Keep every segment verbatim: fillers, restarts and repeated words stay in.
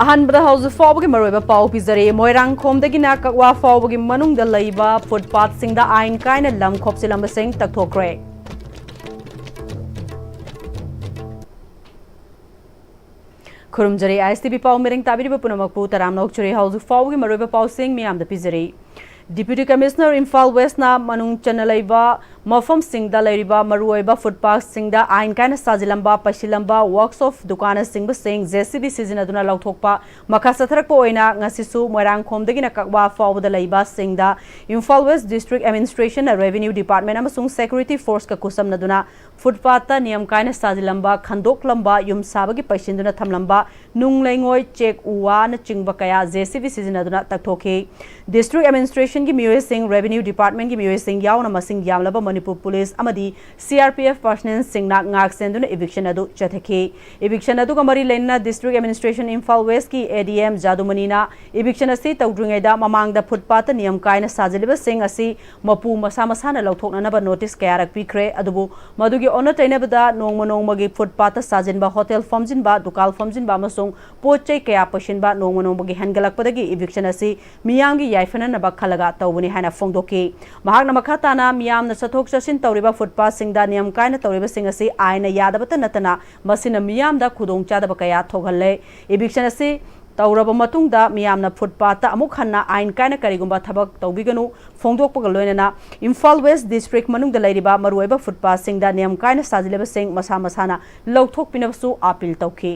ꯑꯍꯥꯟꯕꯗ ꯍꯧꯖꯤꯛ ꯐꯥꯎꯕꯒꯤ ꯃꯔꯨꯑꯣꯏꯕ ꯄꯥꯎ ꯄꯤꯖꯔꯤ꯫ ꯃꯣꯏꯔꯥꯡꯈꯣꯝꯗꯒꯤꯅ ꯀꯛꯋꯥ ꯐꯥꯎꯕꯒꯤ ꯃꯅꯨꯡꯗ ꯂꯩꯕ ꯐꯨꯠꯄꯥꯠꯁꯤꯡꯗ ꯑꯥꯏꯟ ꯀꯥꯏꯅ ꯂꯝ ꯈꯣꯞꯆꯤꯜꯂꯝꯕꯁꯤꯡ ꯇꯛꯊꯣꯛꯈ꯭ꯔꯦ꯫ ꯈꯨꯔꯨꯝꯖꯔꯤ, ISTV ꯄꯥꯎ ꯃꯤꯔꯤꯡ ꯇꯥꯕꯤꯔꯤꯕ ꯄꯨꯝꯅꯃꯛꯄꯨ ꯇꯔꯥꯝꯅ ꯑꯣꯛꯆꯔꯤ꯫ ꯍꯧꯖꯤꯛ ꯐꯥꯎꯕꯒꯤ ꯃꯔꯨꯑꯣꯏꯕ ꯄꯥꯎꯁꯤꯡ ꯃꯤꯌꯥꯝꯗ ꯄꯤꯖꯔꯤ꯫ Deputy Commissioner ꯏꯝꯐꯥꯜ ꯋꯦꯁꯅ ꯃꯅꯨꯡ ꯆꯟꯅ ꯂꯩꯕ ꯃꯐꯝꯁꯤꯡꯗ ꯂꯩꯔꯤꯕ ꯃꯔꯨꯑꯣꯏꯕ ꯐꯨꯠꯄꯥꯠꯁꯤꯡꯗ ꯑꯥꯏꯟ ꯀꯥꯏꯅ ꯁꯥꯖꯤꯜꯂꯝꯕ, ꯄꯩꯁꯤꯜꯂꯝꯕ, ꯋꯥꯔꯛꯁꯣꯞ, ꯗꯨꯀꯥꯟꯅꯆꯤꯡꯕꯁꯤꯡ JCB ꯁꯤꯖꯤꯟꯅꯗꯨꯅ ꯂꯧꯊꯣꯛꯄ ꯃꯈꯥ ꯆꯠꯊꯔꯛꯄ ꯑꯣꯏꯅ ꯉꯁꯤꯁꯨ ꯃꯣꯏꯔꯥꯡꯈꯣꯝꯗꯒꯤꯅ ꯀꯛꯋꯥ ꯐꯥꯎꯕꯗ ꯂꯩꯕꯁꯤꯡꯗ ꯏꯝꯐꯥꯜ ꯋꯦꯁ ꯗꯤꯁꯇ꯭ꯔꯤꯛ ꯑꯦꯗꯃꯤꯅꯤꯁꯇ꯭ꯔꯦꯁꯟꯅ ꯔꯦꯚꯤꯅ꯭ꯌꯨ ꯗꯤꯄꯥꯔꯠꯃꯦꯟ ꯑꯃꯁꯨꯡ ꯁꯦꯀ꯭ꯌꯨꯔꯤꯇꯤ ꯐꯣꯔꯁꯀ ꯈꯨꯠꯁꯝꯅꯗꯨꯅ ꯐꯨꯠꯄꯥꯠꯇ ꯅꯤꯌꯝ ꯀꯥꯏꯅ ꯁꯥꯖꯤꯜꯂꯝꯕ, ꯈꯟꯗꯣꯛꯂꯝꯕ, ꯌꯨꯝ ꯁꯥꯕꯒꯤ ꯄꯩꯁꯤꯟꯗꯨꯅ ꯊꯝꯂꯝꯕ ꯅꯨꯡ ꯂꯩꯉꯣꯏ, ꯆꯦꯛ, ꯎ ꯋꯥꯅꯆꯤꯡꯕ ꯀꯌꯥ JCB ꯁꯤꯖꯤꯟꯅꯗꯨꯅ ꯇꯛꯊꯣꯛꯈꯤ꯫ ꯗꯤꯁꯇ꯭ꯔꯤꯛ ꯑꯦꯗꯃꯤꯅꯤꯁꯇ꯭ꯔꯦꯁꯟꯒꯤ ꯃꯤꯑꯣꯏꯁꯤꯡ, ꯔꯦꯚꯤꯅ꯭ꯌꯨ ꯗꯤꯄꯥꯔꯠꯃꯦꯟꯒꯤ ꯃꯤꯑꯣꯏꯁꯤꯡ ꯌꯥꯎꯅ ꯃꯁꯤꯡ ꯌꯥꯝꯂꯕ ꯃꯅꯤꯄꯨꯔ ꯄꯨꯂꯤꯁ ꯑꯃꯗꯤ CRPF ꯄꯔꯁꯅꯦꯜꯁꯤꯡꯅ ꯉꯥꯛ ꯁꯦꯟꯗꯨꯅ ꯏꯚꯤꯛꯁꯟ ꯑꯗꯨ ꯆꯠꯊꯈꯤ꯫ ꯏꯚꯤꯛꯁꯟ ꯑꯗꯨꯒ ꯃꯔꯤ ꯂꯩꯅꯅ ꯗꯤꯁꯇ꯭ꯔꯤꯛ ꯑꯦꯗꯃꯤꯅꯤꯁꯇ꯭ꯔꯦꯁꯟ ꯏꯝꯐꯥꯜ ꯋꯦꯁꯀꯤ ADM ꯖꯥꯗꯨꯃꯅꯤꯅ ꯏꯚꯤꯛꯁꯟ ꯑꯁꯤ ꯇꯧꯗ꯭ꯔꯤꯉꯩꯗ ꯃꯃꯥꯡꯗ ꯐꯨꯠꯄꯥꯠꯇ ꯅꯤꯌꯝ ꯀꯥꯏꯅ ꯁꯥꯖꯤꯜꯂꯤꯕꯁꯤꯡ ꯑꯁꯤ ꯃꯄꯨ ꯃꯁꯥ ꯃꯁꯥꯅ ꯂꯧꯊꯣꯛꯅꯅꯕ ꯅꯣꯇꯤꯁ ꯀꯌꯥꯔꯛ ꯄꯤꯈ꯭ꯔꯦ꯫ ꯑꯗꯨꯕꯨ ꯃꯗꯨꯒꯤ ꯑꯣꯟꯅ ꯇꯩꯅꯕꯗ ꯅꯣꯡꯃ ꯅꯣꯡꯃꯒꯤ ꯐꯨꯠꯄꯥꯠꯇ ꯁꯥꯖꯤꯟꯕ, ꯍꯣꯇꯦꯜ ꯐꯝꯖꯤꯟꯕ, ꯗꯨꯀꯥꯟ ꯐꯝꯖꯤꯟꯕ ꯑꯃꯁꯨꯡ ꯄꯣꯠ ꯆꯩ ꯀꯌꯥ ꯄꯩꯁꯤꯟꯕ ꯅꯣꯡꯃ ꯅꯣꯡꯃꯒꯤ ꯍꯦꯟꯒꯠꯂꯛꯄꯗꯒꯤ ꯏꯚꯤꯛꯁꯟ ꯑꯁꯤ ꯃꯤꯌꯥꯝꯒꯤ ꯌꯥꯏꯐꯅꯅꯕ ꯈꯜꯂꯒ ꯇꯧꯕꯅꯤ ꯍꯥꯏꯅ ꯐꯣꯡꯗꯣꯛꯈꯤ꯫ ꯃꯍꯥꯛꯅ ꯃꯈꯥ ꯇꯥꯅ ꯃꯤꯌꯥꯝꯅ ꯆꯠꯊꯣꯛ ꯆꯠꯁꯤꯟ ꯇꯧꯔꯤꯕ ꯐꯨꯠꯄꯥꯠꯁꯤꯡꯗ ꯅꯤꯌꯝ ꯀꯥꯏꯅ ꯇꯧꯔꯤꯕꯁꯤꯡ ꯑꯁꯤ ꯑꯥꯏꯟꯅ ꯌꯥꯗꯕꯇ ꯅꯠꯇꯅ ꯃꯁꯤꯅ ꯃꯤꯌꯥꯝꯗ ꯈꯨꯗꯣꯡꯆꯥꯗꯕ ꯀꯌꯥ ꯊꯣꯛꯍꯜꯂꯦ꯫ ꯏꯚꯤꯛꯁꯟ ꯑꯁꯤ ꯇꯧꯔꯕ ꯃꯇꯨꯡꯗ ꯃꯤꯌꯥꯝꯅ ꯐꯨꯠꯄꯥꯠꯇ ꯑꯃꯨꯛ ꯍꯟꯅ ꯑꯥꯏꯟ ꯀꯥꯏꯅ ꯀꯔꯤꯒꯨꯝꯕ ꯊꯕꯛ ꯇꯧꯕꯤꯒꯅꯨ ꯐꯣꯡꯗꯣꯛꯄꯒ ꯂꯣꯏꯅꯅ ꯏꯝꯐꯥꯜ ꯋꯦꯁ ꯗꯤꯁꯇ꯭ꯔꯤꯛ ꯃꯅꯨꯡꯗ ꯂꯩꯔꯤꯕ ꯃꯔꯨꯑꯣꯏꯕ ꯐꯨꯠꯄꯥꯠꯁꯤꯡꯗ ꯅꯤꯌꯝ ꯀꯥꯏꯅ ꯁꯥꯖꯤꯜꯂꯤꯕꯁꯤꯡ ꯃꯁꯥ ꯃꯁꯥꯅ ꯂꯧꯊꯣꯛꯄꯤꯅꯕꯁꯨ ꯑꯥꯄꯤꯜ ꯇꯧꯈꯤ꯫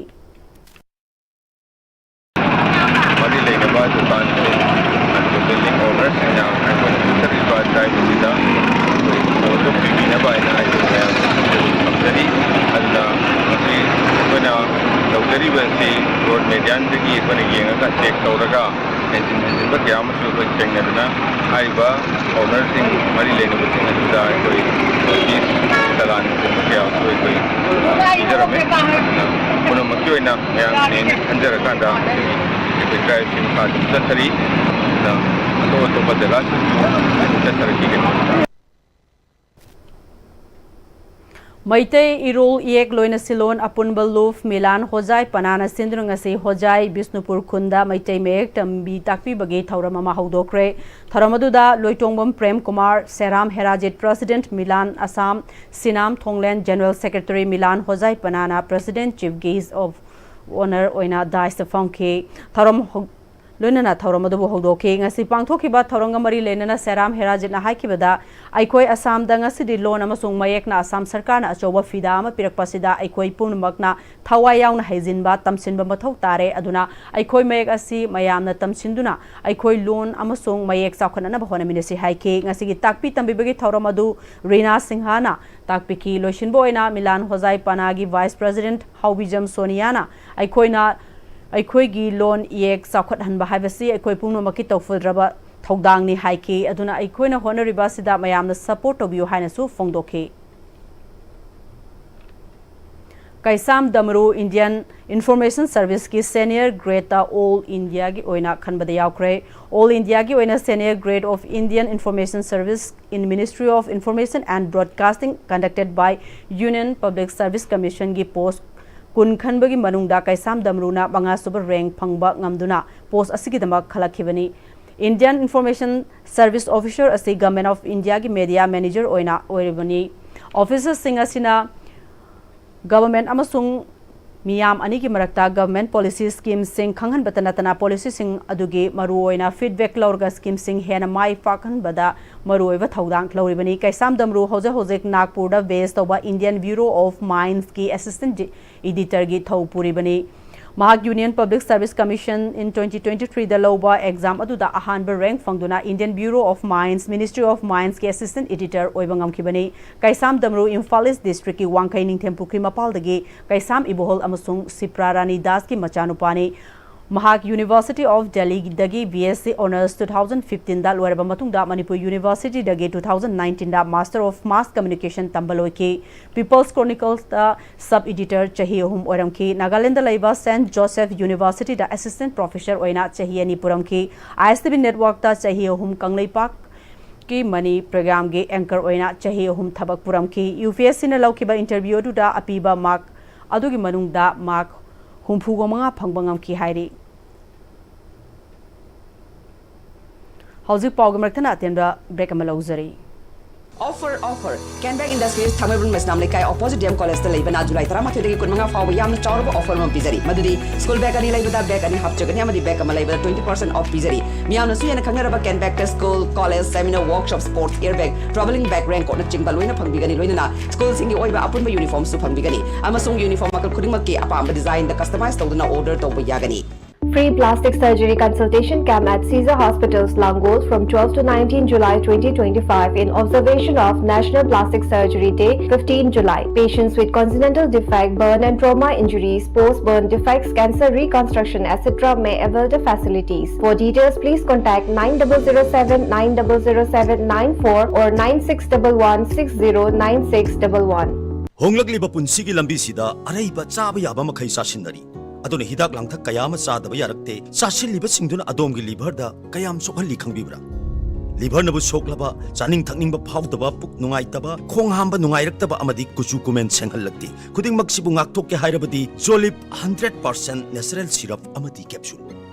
ꯃꯔꯤ ꯂꯩꯅꯕ ꯗꯨꯀꯥꯟꯁꯤꯡ ꯑꯗꯨꯒ ꯕꯤꯜꯗꯤꯡ ꯑꯣꯅꯔꯁꯤꯡꯅ ꯑꯩꯈꯣꯏꯅ ꯆꯠꯊꯔꯤꯕ ꯗ꯭ꯔꯥꯏꯕ ꯑꯁꯤꯗ ꯑꯩꯈꯣꯏ ꯁꯦꯟꯗꯣꯛ ꯄꯤꯕꯤꯅꯕ ꯍꯥꯏꯅ ꯑꯩꯈꯣꯏ ꯃꯌꯥꯝ ꯊꯝꯖꯔꯤ꯫ ꯑꯗꯨꯅ ꯃꯁꯤ ꯑꯩꯈꯣꯏꯅ ꯇꯧꯖꯔꯤꯕ ꯑꯁꯤ ꯔꯣꯗ ꯃꯦꯗꯤꯌꯥꯟꯗꯒꯤ ꯑꯩꯈꯣꯏꯅ ꯌꯦꯡꯉꯒ ꯆꯦꯛ ꯇꯧꯔꯒ ꯍꯦꯟꯖꯤꯟ ꯍꯦꯟꯖꯤꯟꯕ ꯀꯌꯥ ꯑꯃꯁꯨ ꯑꯩꯈꯣꯏ ꯊꯦꯡꯅꯗꯨꯅ ꯍꯥꯏꯔꯤꯕ ꯑꯣꯅꯔꯁꯤꯡ, ꯃꯔꯤ ꯂꯩꯅꯕꯁꯤꯡ ꯑꯗꯨꯗ ꯑꯩꯈꯣꯏ ꯅꯣꯇꯤꯁ, ꯆꯂꯥꯟꯅꯆꯤꯡꯕ ꯀꯌꯥ ꯑꯃꯁꯨ ꯑꯩꯈꯣꯏ ꯄꯤꯖꯔꯝꯃꯤ꯫ ꯑꯗꯨꯅ ꯄꯨꯝꯅꯃꯛꯀꯤ ꯑꯣꯏꯅ ꯃꯌꯥꯝꯒꯤꯅꯦꯅ ꯈꯟꯖꯔꯀꯥꯟꯗ ꯑꯩꯈꯣꯏ ꯗ꯭ꯔꯥꯏꯕꯁꯤ ꯃꯈꯥ ꯑꯗꯨꯝ ꯆꯠꯊꯔꯤ꯫ ꯑꯗꯨꯅ ꯑꯇꯣꯞ ꯑꯇꯣꯞꯄ ꯖꯒꯥꯁꯤꯡꯁꯨ ꯑꯗꯨꯝ ꯆꯠꯊꯔꯛꯈꯤꯒꯅꯤ꯫ ꯃꯩꯇꯩ ꯏꯔꯣꯜ ꯏꯌꯦꯛ ꯂꯣꯏꯅ ꯁꯤꯂꯣꯟ ꯑꯄꯨꯟꯕ ꯂꯨꯞ ꯃꯤꯂꯥꯟ ꯍꯣꯖꯥꯏ ꯄꯅꯥꯅ ꯁꯤꯟꯗꯨꯅ ꯉꯁꯤ ꯍꯣꯖꯥꯏ ꯕꯤꯁꯅꯨꯄꯨꯔ ꯈꯨꯟꯗ ꯃꯩꯇꯩ ꯃꯌꯦꯛ ꯇꯝꯕꯤ ꯇꯥꯛꯄꯤꯕꯒꯤ ꯊꯧꯔꯝ ꯑꯃ ꯍꯧꯗꯣꯛꯈ꯭ꯔꯦ꯫ ꯊꯧꯔꯝ ꯑꯗꯨꯗ Loitongbam Prem Kumar, Seram Herojit, President Milan Assam, Sinam Thonglen, General Secretary Milan ꯍꯣꯖꯥꯏ ꯄꯅꯥꯅ President Chief Guest of Honour ꯑꯣꯏꯅ ꯗꯥꯏꯁꯇ ꯐꯝꯈꯤ꯫ ꯊꯧꯔꯝ ꯍꯧ-, ꯂꯣꯏꯅꯅ ꯊꯧꯔꯝ ꯑꯗꯨꯕꯨ ꯍꯧꯗꯣꯛꯈꯤ꯫ ꯉꯁꯤ ꯄꯥꯡꯊꯣꯛꯈꯤꯕ ꯊꯧꯔꯝꯒ ꯃꯔꯤ ꯂꯩꯅꯅ ꯁꯦꯔꯥꯝ ꯍꯦꯔꯥꯖꯤꯠꯅ ꯍꯥꯏꯈꯤꯕꯗ, ꯑꯩꯈꯣꯏ ꯑꯁꯥꯝꯗ ꯉꯁꯤꯗꯤ ꯂꯣꯟ ꯑꯃꯁꯨꯡ ꯃꯌꯦꯛꯅ ꯑꯁꯥꯝ ꯁꯔꯀꯥꯔꯅ ꯑꯆꯧꯕ ꯐꯤꯗꯥ ꯑꯃ ꯄꯤꯔꯛꯄ ꯑꯁꯤꯗ ꯑꯩꯈꯣꯏ ꯄꯨꯝꯅꯃꯛꯅ ꯊꯋꯥꯏ ꯌꯥꯎꯅ ꯍꯩꯖꯤꯟꯕ, ꯇꯝꯁꯤꯟꯕ ꯃꯊꯧ ꯇꯥꯔꯦ꯫ ꯑꯗꯨꯅ ꯑꯩꯈꯣꯏ ꯃꯌꯦꯛ ꯑꯁꯤ ꯃꯌꯥꯝꯅ ꯇꯝꯁꯤꯟꯗꯨꯅ ꯑꯩꯈꯣꯏ ꯂꯣꯟ ꯑꯃꯁꯨꯡ ꯃꯌꯦꯛ ꯆꯥꯎꯈꯠꯅꯅꯕ ꯍꯣꯠꯅꯃꯤꯟꯅꯁꯤ ꯍꯥꯏꯈꯤ꯫ ꯉꯁꯤꯒꯤ ꯇꯥꯛꯄꯤ ꯇꯝꯕꯤꯕꯒꯤ ꯊꯧꯔꯝ ꯑꯗꯨ ꯔꯤꯅꯥ ꯁꯤꯡꯍꯅ ꯇꯥꯛꯄꯤꯈꯤ꯫ ꯂꯣꯏꯁꯤꯟꯕ ꯑꯣꯏꯅ ꯃꯤꯂꯥꯟ ꯍꯣꯖꯥꯏ ꯄꯅꯥꯒꯤ Vice President ꯍꯥꯎꯕꯤꯖꯝ ꯁꯣꯅꯤꯌꯥꯅ ꯑꯩꯈꯣꯏꯅ ꯑꯩꯈꯣꯏꯒꯤ ꯂꯣꯟ ꯏꯌꯦꯛ ꯆꯥꯎꯈꯠꯍꯟꯕ ꯍꯥꯏꯕꯁꯤ ꯑꯩꯈꯣꯏ ꯄꯨꯝꯅꯃꯛꯀꯤ ꯇꯧꯐꯗ꯭ꯔꯕ ꯊꯧꯗꯥꯡꯅꯤ ꯍꯥꯏꯈꯤ꯫ ꯑꯗꯨꯅ ꯑꯩꯈꯣꯏꯅ ꯍꯣꯠꯅꯔꯤꯕ ꯑꯁꯤꯗ ꯃꯌꯥꯝꯅ support ꯇꯧꯕꯤꯌꯨ ꯍꯥꯏꯅꯁꯨ ꯐꯣꯡꯗꯣꯛꯈꯤ꯫ ꯀꯩꯁꯥꯝ ꯗꯃꯔꯨ Indian Information Service ꯀꯤ Senior Grade ꯇ All India ꯒꯤ ꯑꯣꯏꯅ ꯈꯟꯕꯗ ꯌꯥꯎꯈ꯭ꯔꯦ꯫ All India ꯒꯤ ꯑꯣꯏꯅ Senior Grade of Indian Information Service in Ministry of Information and Broadcasting conducted by Union Public Service Commission ꯒꯤ post ꯀꯨꯟ ꯈꯟꯕꯒꯤ ꯃꯅꯨꯡꯗ ꯀꯩꯁꯥꯝ ꯗꯃꯔꯨꯅ ꯃꯉꯥꯁꯨꯕ rank ꯐꯪꯕ ꯉꯝꯗꯨꯅ post ꯑꯁꯤꯒꯤꯗꯃꯛ ꯈꯜꯂꯛꯈꯤꯕꯅꯤ꯫ Indian Information Service Officer ꯑꯁꯤ Government of India ꯒꯤ media manager ꯑꯣꯏꯅ ꯑꯣꯏꯔꯤꯕꯅꯤ꯫ Officer ꯁꯤꯡ ꯑꯁꯤꯅ government ꯑꯃꯁꯨꯡ ꯃꯤꯌꯥꯝ ꯑꯅꯤꯒꯤ ꯃꯔꯛꯇ government policy scheme ꯁꯤꯡ ꯈꯪꯍꯟꯕꯇ ꯅꯠꯇꯅ, policy ꯁꯤꯡ ꯑꯗꯨꯒꯤ ꯃꯔꯨꯑꯣꯏꯅ feedback ꯂꯧꯔꯒ scheme ꯁꯤꯡ ꯍꯦꯟꯅ ꯃꯥꯏ ꯄꯥꯛꯍꯟꯕꯗ ꯃꯔꯨꯑꯣꯏꯕ ꯊꯧꯗꯥꯡ ꯂꯧꯔꯤꯕꯅꯤ꯫ ꯀꯩꯁꯥꯝ ꯗꯃꯔꯨ ꯍꯧꯖꯤꯛ ꯍꯧꯖꯤꯛ ꯅꯥꯒꯄꯨꯔꯗ base ꯇꯧꯕ Indian Bureau of Mines ꯀꯤ Assistant Editor ꯒꯤ ꯊꯧ ꯄꯨꯔꯤꯕꯅꯤ꯫ ꯃꯍꯥꯛ Union Public Service Commission in twenty twenty-three ꯗ ꯂꯧꯕ exam ꯑꯗꯨꯗ ꯑꯍꯥꯟꯕ rank ꯐꯪꯗꯨꯅ Indian Bureau of Mines, Ministry of Mines ꯀꯤ Assistant Editor ꯑꯣꯏꯕ ꯉꯝꯈꯤꯕꯅꯤ꯫ ꯀꯩꯁꯥꯝ ꯗꯃꯔꯨ ꯏꯝꯐꯥꯜ East District ꯀꯤ ꯋꯥꯡꯈꯩ ꯅꯤꯡꯊꯦꯝ ꯄꯨꯈ꯭ꯔꯤ ꯃꯄꯥꯜꯗꯒꯤ ꯀꯩꯁꯥꯝ ꯏꯕꯣꯍꯜ ꯑꯃꯁꯨꯡ ꯁꯤꯄ꯭ꯔꯥ ꯔꯥꯅꯤ ꯗꯥꯁꯀꯤ ꯃꯆꯥꯅꯨꯄꯥꯅꯤ꯫ ꯃꯍꯥꯛ University of Delhi ꯗꯒꯤ B S C Honours two thousand fifteen ꯗ ꯂꯣꯏꯔꯕ ꯃꯇꯨꯡꯗ ꯃꯅꯤꯄꯨꯔ University ꯗꯒꯤ two thousand nineteen the Master of Mass Communication ꯇꯝꯕ ꯂꯣꯏꯈꯤ꯫ People's Chronicles ꯇ sub editor ꯆꯍꯤ ꯑꯍꯨꯝ ꯑꯣꯏꯔꯝꯈꯤ꯫ ꯅꯥꯒꯥꯂꯦꯟꯗ ꯂꯩꯕ Saint Joseph University ꯗ assistant professor ꯑꯣꯏꯅ ꯆꯍꯤ ꯑꯅꯤ ꯄꯨꯔꯝꯈꯤ꯫ I S T V network ꯇ ꯆꯍꯤ ꯑꯍꯨꯝ, ꯀꯪꯂꯩꯄꯥꯛ ꯀꯤ ꯃꯅꯤ ꯄ꯭ꯔꯣꯒ꯭ꯔꯥꯝꯒꯤ ꯑꯦꯡꯀꯔ ꯑꯣꯏꯅ ꯆꯍꯤ ꯑꯍꯨꯝ ꯊꯕꯛ ꯄꯨꯔꯝꯈꯤ꯫ ꯌꯨ ꯄꯤ ꯑꯦꯁ ꯁꯤꯅ ꯂꯧꯈꯤꯕ ꯏꯟꯇꯔꯚ꯭ꯌꯨ ꯑꯗꯨꯗ ꯑꯄꯤꯕ ꯃꯥꯔꯛ ꯑꯗꯨꯒꯤ ꯃꯅꯨꯡꯗ ꯃꯥꯔꯛ ꯍꯨꯝꯐꯨꯒ ꯃꯉꯥ ꯐꯪꯕ ꯉꯝꯈꯤ ꯍꯥꯏꯔꯤ꯫ ꯍꯧꯖꯤꯛ ꯄꯥꯎꯒꯤ ꯃꯔꯛꯇꯅ ꯑꯇꯦꯟꯕ ꯕ꯭ꯔꯦꯛ ꯑꯃ ꯂꯧꯖꯔꯤ꯫ Offer, offer! Kenbag Industries, ꯊꯥꯡꯃꯩꯕꯟ ꯃꯩꯁꯅꯥꯝ ꯂꯩꯀꯥꯏ, opposite D M College ꯇ ꯂꯩꯕꯅ ꯖꯨꯂꯥꯏ ꯇꯔꯥꯃꯥꯊꯣꯏꯗꯒꯤ ꯀꯨꯟꯃꯉꯥ ꯐꯥꯎꯕ ꯌꯥꯝꯅ ꯆꯥꯎꯔꯕ offer ꯑꯃ ꯄꯤꯖꯔꯤ꯫ ꯃꯗꯨꯗꯤ school bag ꯑꯅꯤ ꯂꯩꯕꯗ bag ꯑꯅꯤ ꯍꯥꯞꯆꯒꯅꯤ ꯑꯃꯗꯤ bag ꯑꯃ ꯂꯩꯕꯗ twenty percent off ꯄꯤꯖꯔꯤ꯫ ꯃꯤꯌꯥꯝꯅꯁꯨ ꯍꯦꯟꯅ ꯈꯪꯅꯔꯕ Kenbag ꯇ school, college, seminar, workshop, sports gear bag, travelling bag, raincoat ꯅꯆꯤꯡꯕ ꯂꯣꯏꯅ ꯐꯪꯕꯤꯒꯅꯤ꯫ ꯂꯣꯏꯅꯅ school ꯁꯤꯡꯒꯤ ꯑꯣꯏꯕ ꯑꯄꯨꯟꯕ uniform ꯁꯨ ꯐꯪꯕꯤꯒꯅꯤ꯫ ꯑꯃꯁꯨꯡ uniform ꯃꯈꯜ ꯈꯨꯗꯤꯡꯃꯛꯀꯤ ꯑꯄꯥꯝꯕ design ꯗ customize ꯇꯧꯗꯨꯅ order ꯇꯧꯕ ꯌꯥꯒꯅꯤ꯫ Free plastic surgery consultation camp at Caesar Hospitals, Langol, from twelve to nineteen July twenty twenty-five, in observation of National Plastic Surgery Day, fifteen July. Patients with congenital defect, burn and trauma injuries, post-burn defects, cancer reconstruction, et cetera may avail the facilities. For details, please contact nine double zero seven, nine double zero seven nine four or nine six double one six zero nine six double one. ꯍꯣꯡꯂꯛꯂꯤꯕ ꯄꯨꯟꯁꯤꯒꯤ ꯂꯝꯕꯤꯁꯤꯗ ꯑꯔꯩꯕ ꯆꯥꯕ ꯌꯥꯕ ꯃꯈꯩ ꯆꯥꯁꯤꯟꯅꯔꯤ꯫ ꯑꯗꯨꯅ ꯍꯤꯗꯥꯛ ꯂꯥꯡꯊꯛ ꯀꯌꯥ ꯑꯃ ꯆꯥꯗꯕ ꯌꯥꯔꯛꯇꯦ꯫ ꯆꯥꯁꯤꯜꯂꯤꯕꯁꯤꯡꯗꯨꯅ ꯑꯗꯣꯝꯒꯤ liver ꯗ ꯀꯌꯥꯝ ꯁꯣꯛꯍꯜꯂꯤ ꯈꯪꯕꯤꯕ꯭ꯔꯥ? Liver ꯅꯕꯨ ꯁꯣꯛꯂꯕ, ꯆꯥꯅꯤꯡ ꯊꯛꯅꯤꯡꯕ ꯐꯥꯎꯗꯕ, ꯄꯨꯛ ꯅꯨꯡꯉꯥꯏꯇꯕ, ꯈꯣꯡ ꯍꯥꯝꯕ ꯅꯨꯡꯉꯥꯏꯔꯛꯇꯕ ꯑꯃꯗꯤ ꯀꯨꯆꯨ ꯀꯨꯃꯦꯟ ꯁꯦꯡꯍꯜꯂꯛꯇꯦ꯫ ꯈꯨꯗꯤꯡꯃꯛꯁꯤꯕꯨ ꯉꯥꯛꯊꯣꯛꯀꯦ ꯍꯥꯏꯔꯕꯗꯤ Jolip hundred percent natural syrup ꯑꯃꯗꯤ capsule꯫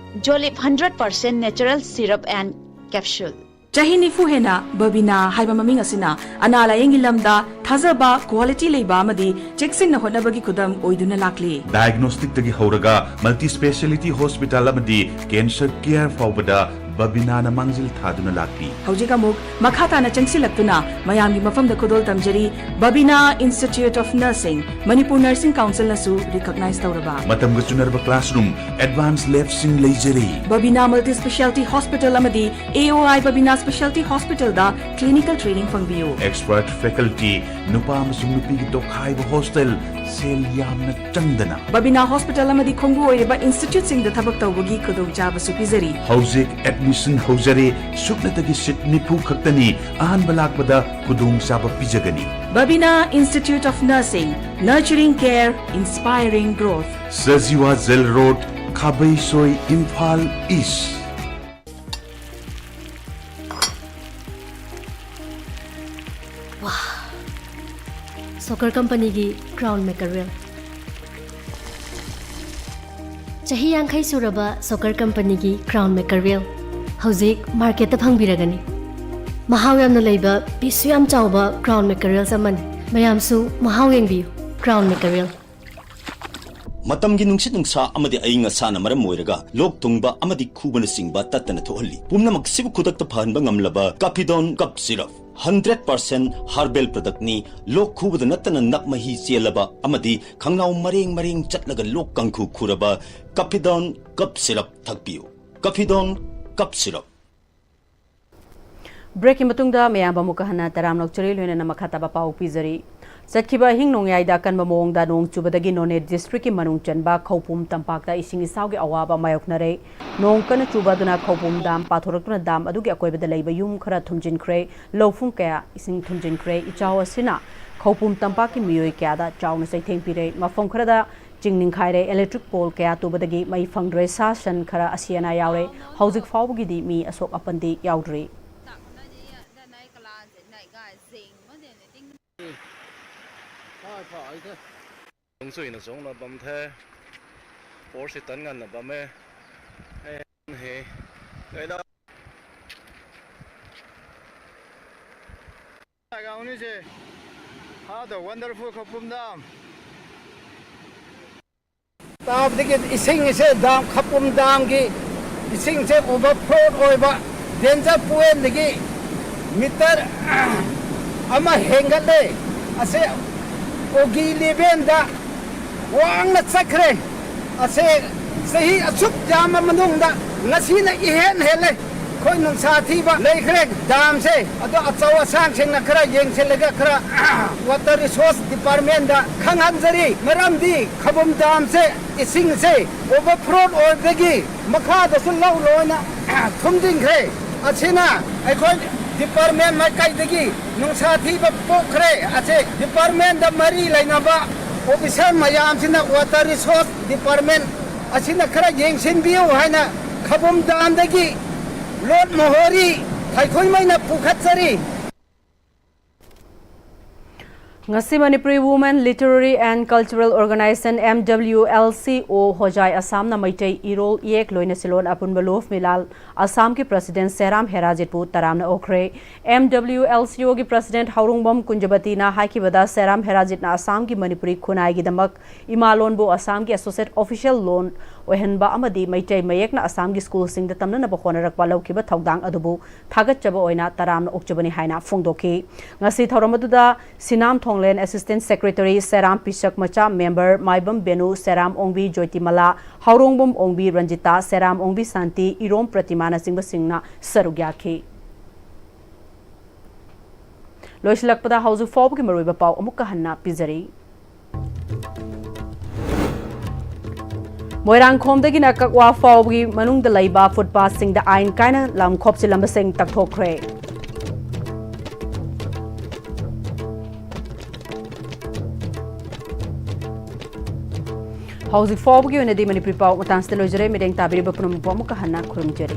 Jolip hundred percent natural syrup and capsule. ꯆꯍꯤ ꯅꯤꯐꯨ ꯍꯦꯟꯅ ꯕꯕꯤꯅꯥ ꯍꯥꯏꯕ ꯃꯃꯤꯡ ꯑꯁꯤꯅ ꯑꯅꯥ ꯂꯥꯌꯦꯡꯒꯤ ꯂꯝꯗ ꯊꯥꯖꯕ, quality ꯂꯩꯕ ꯑꯃꯗꯤ ꯆꯦꯛꯁꯤꯟꯅ ꯍꯣꯠꯅꯕꯒꯤ ꯈꯨꯗꯝ ꯑꯣꯏꯗꯨꯅ ꯂꯥꯛꯂꯤ꯫ Diagnostic ꯇꯒꯤ ꯍꯧꯔꯒ multi speciality hospital ꯑꯃꯗꯤ cancer care ꯐꯥꯎꯕꯗ ꯕꯕꯤꯅꯥꯅ ꯃꯥꯡꯖꯤꯜ ꯊꯥꯗꯨꯅ ꯂꯥꯛꯂꯤ꯫ ꯍꯧꯖꯤꯛ ꯑꯃꯨꯛ ꯃꯈꯥ ꯇꯥꯅ ꯆꯪꯁꯤꯜꯂꯛꯇꯨꯅ ꯃꯌꯥꯝꯒꯤ ꯃꯐꯝꯗ ꯈꯨꯗꯣꯜ ꯇꯝꯖꯔꯤ ꯕꯕꯤꯅꯥ Institute of Nursing, Manipur Nursing Council ꯅꯁꯨ recognize ꯇꯧꯔꯕ꯫ ꯃꯇꯝꯒ ꯆꯨꯅꯔꯕ classroom, advance lab ꯁꯤꯡ ꯂꯩꯖꯔꯤ꯫ ꯕꯕꯤꯅꯥ Multi Speciality Hospital ꯑꯃꯗꯤ A O I Babina Speciality Hospital the clinical training ꯐꯪꯕꯤꯌꯨ꯫ Expert faculty, ꯅꯨꯄꯥ ꯑꯃꯁꯨꯡ ꯅꯨꯄꯤꯒꯤ ꯇꯣꯈꯥꯏꯕ hostel, ꯁꯦꯜ ꯌꯥꯝꯅ ꯆꯪꯗꯅ꯫ ꯕꯕꯤꯅꯥ Hospital ꯑꯃꯗꯤ ꯈꯣꯡꯕꯨ ꯑꯣꯏꯔꯤꯕ institute ꯁꯤꯡꯗ ꯊꯕꯛ ꯇꯧꯕꯒꯤ ꯈꯨꯗꯣꯡꯆꯥꯕꯁꯨ ꯄꯤꯖꯔꯤ꯫ ꯍꯧꯖꯤꯛ admission ꯍꯧꯖꯔꯦ, ꯁꯨꯞꯅꯇꯒꯤ seat ꯅꯤꯐꯨ ꯈꯛꯇꯅꯤ, ꯑꯍꯥꯟꯕ ꯂꯥꯛꯄꯗ ꯈꯨꯗꯣꯡꯆꯥꯕ ꯄꯤꯖꯒꯅꯤ꯫ Babina Institute of Nursing, nurturing care, inspiring growth. Sajiwa Jail Road, Khabeisoi, Imphal East꯫ Soccer ꯀꯝꯄꯅꯤꯒꯤ ꯀ꯭ꯔꯥꯎꯟ ꯃꯦꯀꯔꯦꯜ꯫ ꯆꯍꯤ ꯌꯥꯡꯈꯩ ꯁꯨꯔꯕ ꯁꯣꯀꯔ ꯀꯝꯄꯅꯤꯒꯤ ꯀ꯭ꯔꯥꯎꯟ ꯃꯦꯀꯔꯦꯜ ꯍꯧꯖꯤꯛ ꯃꯥꯔꯀꯦꯠꯇ ꯐꯪꯕꯤꯔꯒꯅꯤ꯫ ꯃꯍꯥꯎ ꯌꯥꯝꯅ ꯂꯩꯕ, ꯄꯤꯁꯁꯨ ꯌꯥꯝ ꯆꯥꯎꯕ ꯀ꯭ꯔꯥꯎꯟ ꯃꯦꯀꯔꯦꯜꯁ ꯑꯃꯅꯤ꯫ ꯃꯌꯥꯝꯁꯨ ꯃꯍꯥꯎ ꯌꯦꯡꯕꯤꯌꯨ꯫ ꯀ꯭ꯔꯥꯎꯟ ꯃꯦꯀꯔꯦꯜ꯫ ꯃꯇꯝꯒꯤ ꯅꯨꯡꯁꯤꯠ ꯅꯨꯡꯁꯥ ꯑꯃꯗꯤ ꯑꯏꯪ ꯑꯁꯥꯅ ꯃꯔꯝ ꯑꯣꯏꯔꯒ ꯂꯣꯛ ꯊꯨꯡꯕ ꯑꯃꯗꯤ ꯈꯨꯕꯅꯆꯤꯡꯕ ꯇꯠꯇꯅ ꯊꯣꯛꯍꯜꯂꯤ꯫ ꯄꯨꯝꯅꯃꯛꯁꯤꯕꯨ ꯈꯨꯗꯛꯇ ꯐꯍꯟꯕ ꯉꯝꯂꯕ ꯀꯥꯐꯤꯗꯣꯟ cough syrup. Hundred percent herbal ꯄ꯭ꯔꯗꯛꯅꯤ꯫ ꯂꯣꯛ ꯈꯨꯕꯗ ꯅꯠꯇꯅ ꯅꯞ ꯃꯍꯤ ꯆꯦꯜꯂꯕ ꯑꯃꯗꯤ ꯈꯪꯅꯥꯎ ꯃꯔꯦꯡ ꯃꯔꯦꯡ ꯆꯠꯂꯒ ꯂꯣꯛ ꯀꯥꯡꯈꯨ ꯈꯨꯔꯕ ꯀꯥꯐꯤꯗꯣꯟ ꯀꯞ ꯁꯤꯔꯞ ꯊꯛꯄꯤꯌꯨ꯫ ꯀꯥꯐꯤꯗꯣꯟ cough syrup. ꯕ꯭ꯔꯦꯛꯀꯤ ꯃꯇꯨꯡꯗ ꯃꯌꯥꯝꯕꯨ ꯑꯃꯨꯛꯀ ꯍꯟꯅ ꯇꯔꯥꯝꯅ ꯑꯣꯛꯆꯔꯤ, ꯂꯣꯏꯅꯅ ꯃꯈꯥ ꯇꯥꯕ ꯄꯥꯎ ꯄꯤꯖꯔꯤ꯫ ꯆꯠꯈꯤꯕ ꯑꯍꯤꯡ ꯅꯣꯡꯌꯥꯏꯗ ꯑꯀꯟꯕ ꯃꯑꯣꯡꯗ ꯅꯣꯡ ꯆꯨꯕꯗꯒꯤ ꯅꯣꯅꯦ ꯗꯤꯁꯇ꯭ꯔꯤꯛꯀꯤ ꯃꯅꯨꯡ ꯆꯟꯕ ꯈꯧꯄꯨꯝ ꯇꯝꯄꯥꯛꯇ ꯏꯁꯤꯡ ꯏꯆꯥꯎꯒꯤ ꯑꯋꯥꯕ ꯃꯥꯌꯣꯛꯅꯔꯦ꯫ ꯅꯣꯡ ꯀꯟꯅ ꯆꯨꯕ ꯑꯗꯨꯅ ꯈꯧꯄꯨꯝ ꯗꯥꯝ ꯄꯥꯊꯣꯔꯛꯇꯨꯅ ꯗꯥꯝ ꯑꯗꯨꯒꯤ ꯑꯀꯣꯏꯕꯗ ꯂꯩꯕ ꯌꯨꯝ ꯈꯔ ꯊꯨꯝꯖꯤꯟꯈ꯭ꯔꯦ, ꯂꯧꯐꯝ ꯀꯌꯥ ꯏꯁꯤꯡ ꯊꯨꯝꯖꯤꯟꯈ꯭ꯔꯦ꯫ ꯏꯆꯥꯎ ꯑꯁꯤꯅ ꯈꯧꯄꯨꯝ ꯇꯝꯄꯥꯛꯀꯤ ꯃꯤꯑꯣꯏ ꯀꯌꯥꯗ ꯆꯥꯎꯅ ꯆꯩꯊꯦꯡ ꯄꯤꯔꯦ꯫ ꯃꯐꯝ ꯈꯔꯗ ꯆꯤꯡ ꯅꯤꯡꯈꯥꯏꯔꯦ, ꯏꯂꯦꯛꯇ꯭ꯔꯤꯛ ꯄꯣꯜ ꯀꯌꯥ ꯇꯨꯕꯗꯒꯤ ꯃꯩ ꯐꯪꯗ꯭ꯔꯦ, ꯁꯥ ꯁꯟ ꯈꯔ ꯑꯁꯤ ꯑꯅꯥ ꯌꯥꯎꯔꯦ꯫ ꯍꯧꯖꯤꯛ ꯐꯥꯎꯕꯒꯤꯗꯤ ꯃꯤ ꯑꯁꯣꯛ ꯑꯄꯟꯗꯤ ꯌꯥꯎꯗ꯭ꯔꯤ꯫ ꯅꯣꯡ ꯆꯨꯏꯅ ꯆꯣꯡꯅ ꯕꯝꯊꯦ꯫ ꯄꯣꯔꯁꯤ ꯇꯟ ꯉꯟꯅ ꯕꯝꯃꯦ꯫ ꯑꯦ, ꯍꯦ꯫ ꯀꯩꯗ? ꯒꯥꯎꯅꯤꯁꯦ꯫ How the wonderful ꯈꯧꯄꯨꯝ dam꯫ ꯇꯥꯕꯗꯒꯤ ꯏꯁꯤꯡ ꯑꯁꯦ ꯗꯥꯝ, ꯈꯧꯄꯨꯝ ꯗꯥꯝꯒꯤ ꯏꯁꯤꯡꯁꯦ overflow ꯑꯣꯏꯕ, danger pointꯗꯒꯤ meter ꯑꯃ ꯍꯦꯟꯒꯠꯂꯦ꯫ ꯑꯁꯦ ꯑꯣꯒꯤ levelꯗ ꯋꯥꯡꯅ ꯆꯠꯈ꯭ꯔꯦ꯫ ꯑꯁꯦ ꯆꯍꯤ ꯑꯁꯨꯛ ꯌꯥꯝꯕ ꯃꯅꯨꯡꯗ ꯉꯁꯤꯅ ꯏꯍꯦꯟ ꯍꯦꯜꯂꯦ꯫ ꯑꯩꯈꯣꯏ ꯅꯨꯡꯁꯥ ꯊꯤꯕ ꯂꯩꯈ꯭ꯔꯦ꯫ ꯗꯥꯝꯁꯦ ꯑꯗꯣ ꯑꯆꯧ ꯑꯁꯥꯡꯁꯤꯡꯅ ꯈꯔ ꯌꯦꯡꯁꯤꯜꯂꯒ ꯈꯔ water resource departmentꯗ ꯈꯪꯍꯟꯖꯔꯤ꯫ ꯃꯔꯝꯗꯤ ꯈꯧꯄꯨꯝ ꯗꯥꯝꯁꯦ ꯏꯁꯤꯡꯁꯦ overflow ꯑꯣꯏꯕꯗꯒꯤ ꯃꯈꯥꯗꯁꯨ ꯂꯧ ꯂꯣꯏꯅ ꯊꯨꯝꯖꯤꯟꯈ꯭ꯔꯦ꯫ ꯑꯁꯤꯅ ꯑꯩꯈꯣꯏ department ꯃꯥꯏꯀꯩꯗꯒꯤ ꯅꯨꯡꯁꯥ ꯊꯤꯕ ꯄꯣꯛꯈ꯭ꯔꯦ꯫ ꯑꯁꯤ departmentꯗ ꯃꯔꯤ ꯂꯩꯅꯕ officer ꯃꯌꯥꯝꯁꯤꯅ water resource department ꯑꯁꯤꯅ ꯈꯔ ꯌꯦꯡꯁꯤꯟꯕꯤꯌꯨ ꯍꯥꯏꯅ ꯈꯧꯄꯨꯝ ꯗꯥꯝꯗꯒꯤ ꯂꯣꯠ ꯃꯣꯍꯣꯔꯤ ꯊꯩꯈꯣꯏꯃꯩꯅ ꯄꯨꯈꯠꯆꯔꯤ꯫ ꯉꯁꯤ Manipuri Women Literary and Cultural Organization, M W L C O, ꯍꯣꯖꯥꯏ ꯑꯁꯥꯝꯅ ꯃꯩꯇꯩ ꯏꯔꯣꯜ ꯏꯌꯦꯛ ꯂꯣꯏꯅ ꯁꯤꯂꯣꯟ ꯑꯄꯨꯟꯕ ꯂꯣꯐ ꯃꯤꯂꯥꯜ ꯑꯁꯥꯝꯒꯤ ꯄ꯭ꯔꯁꯤꯗꯦꯟ ꯁꯦꯔꯥꯝ ꯍꯦꯔꯥꯖꯤꯠꯄꯨ ꯇꯔꯥꯝꯅ ꯑꯣꯛꯈ꯭ꯔꯦ꯫ M W L C O ꯒꯤ ꯄ꯭ꯔꯁꯤꯗꯦꯟ ꯍꯥꯎꯔꯣꯡꯕꯝ ꯀꯨꯟꯖꯕꯇꯤꯅ ꯍꯥꯏꯈꯤꯕꯗ, ꯁꯦꯔꯥꯝ ꯍꯦꯔꯥꯖꯤꯠꯅ ꯑꯁꯥꯝꯒꯤ ꯃꯅꯤꯄꯨꯔꯤ ꯈꯨꯟꯅꯥꯏꯒꯤꯗꯃꯛ ꯏꯃꯥ ꯂꯣꯟꯕꯨ ꯑꯁꯥꯝꯒꯤ associate official ꯂꯣꯟ ꯑꯣꯏꯍꯟꯕ ꯑꯃꯗꯤ ꯃꯩꯇꯩ ꯃꯌꯦꯛꯅ ꯑꯁꯥꯝꯒꯤ ꯁ꯭ꯀꯨꯜꯁꯤꯡꯗ ꯇꯝꯅꯅꯕ ꯍꯣꯠꯅꯔꯛꯄ ꯂꯧꯈꯤꯕ ꯊꯧꯗꯥꯡ ꯑꯗꯨꯕꯨ ꯊꯥꯒꯠꯆꯕ ꯑꯣꯏꯅ ꯇꯔꯥꯝꯅ ꯑꯣꯛꯆꯕꯅꯤ ꯍꯥꯏꯅ ꯐꯣꯡꯗꯣꯛꯈꯤ꯫ ꯉꯁꯤ ꯊꯧꯔꯝ ꯑꯗꯨꯗ ꯁꯤꯅꯥꯝ ꯊꯣꯡꯂꯦꯟ, Assistant Secretary, ꯁꯦꯔꯥꯝ ꯄꯤꯁꯛ ꯃꯆꯥ, Member ꯃꯥꯏꯕꯝ ꯕꯦꯅꯨ, ꯁꯦꯔꯥꯝ ꯑꯣꯡꯕꯤ ꯖꯣꯏꯇꯤꯃꯂꯥ, ꯍꯥꯎꯔꯣꯡꯕꯝ ꯑꯣꯡꯕꯤ ꯔꯟꯖꯤꯇꯥ, ꯁꯦꯔꯥꯝ ꯑꯣꯡꯕꯤ ꯁꯥꯟꯇꯤ, ꯏꯔꯣꯝ ꯄ꯭ꯔꯇꯤꯃꯥꯅꯆꯤꯡꯕꯁꯤꯡꯅ ꯁꯔꯨꯛ ꯌꯥꯈꯤ꯫ ꯂꯣꯏꯁꯤꯜꯂꯛꯄꯗ ꯍꯧꯖꯤꯛ ꯐꯥꯎꯕꯒꯤ ꯃꯔꯨꯑꯣꯏꯕ ꯄꯥꯎ ꯑꯃꯨꯛꯀ ꯍꯟꯅ ꯄꯤꯖꯔꯤ꯫ ꯃꯣꯏꯔꯥꯡꯈꯣꯝꯗꯒꯤꯅ ꯀꯛꯋꯥ ꯐꯥꯎꯕꯒꯤ ꯃꯅꯨꯡꯗ ꯂꯩꯕ ꯐꯨꯠꯄꯥꯠꯁꯤꯡꯗ ꯑꯥꯏꯟ ꯀꯥꯏꯅ ꯂꯝ ꯈꯣꯞꯆꯤꯜꯂꯝꯕꯁꯤꯡ ꯇꯛꯊꯣꯛꯈ꯭ꯔꯦ꯫ ꯍꯧꯖꯤꯛ ꯐꯥꯎꯕꯒꯤ ꯑꯣꯏꯅꯗꯤ ꯃꯅꯤꯄꯨꯔꯤ ꯄꯥꯎ ꯃꯇꯥꯡꯁꯤꯗ ꯂꯣꯏꯖꯔꯦ꯫ ꯃꯤꯠꯌꯦꯡ ꯇꯥꯕꯤꯔꯤꯕ ꯄꯨꯝꯅꯃꯛꯄꯨ ꯑꯃꯨꯛꯀ ꯍꯟꯅ ꯈꯨꯔꯨꯝꯖꯔꯤ꯫